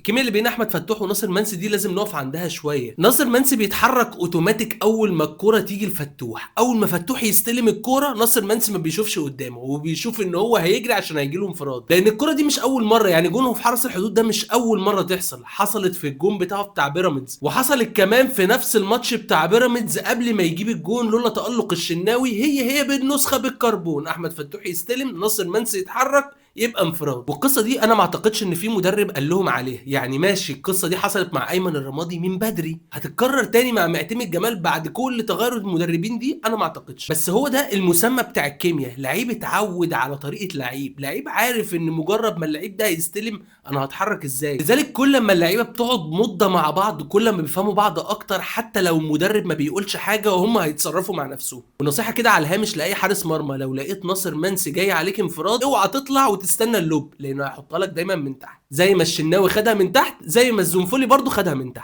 الكيمياء اللي بين احمد فتوح وناصر منسي دي لازم نقف عندها شوية. ناصر منسي بيتحرك اوتوماتيك اول ما الكورة تيجي لفتوح، اول ما فتوح يستلم الكورة ناصر منسي ما بيشوفش قدامه وبيشوف ان هو هيجري عشان هيجي له انفراد، لان الكورة دي مش اول مرة، يعني جونة في حرس الحدود ده مش اول مرة تحصل، حصلت في الجون بتاعه بتاع بيراميدز، وحصلت كمان في نفس الماتش بتاع بيراميدز قبل ما يجيب الجون لولا تألق الشناوي، هي هي بالنسخة بالكربون، احمد فتوح يستلم ناصر منسي يتحرك يبقى انفراد. والقصه دي انا ما اعتقدش ان في مدرب قال لهم عليها، يعني ماشي القصة دي حصلت مع ايمن الرمادي من بدري، هتتكرر تاني مع معتمد جمال بعد كل تغير المدربين دي؟ انا ما اعتقدش. بس هو ده المسمى بتاع الكيمياء، لعيب اتعود على طريقه لعيب، لعيب عارف ان مجرد ما اللعيب ده هيستلم انا هتحرك ازاي. لذلك كل ما اللعيبة بتقعد مده مع بعض كل ما بيفهموا بعض اكتر، حتى لو المدرب ما بيقولش حاجة وهم هيتصرفوا مع نفسهم. ونصيحة كده على الهامش لاي حارس مرمى، لو لقيت ناصر منسي جاي عليك انفراد اوعى تطلع وتستنى ال lob، لانه هيحطها لك دايما من تحت، زي ما الشناوي خدها من تحت، زي ما الزنفولي برضو خدها من تحت.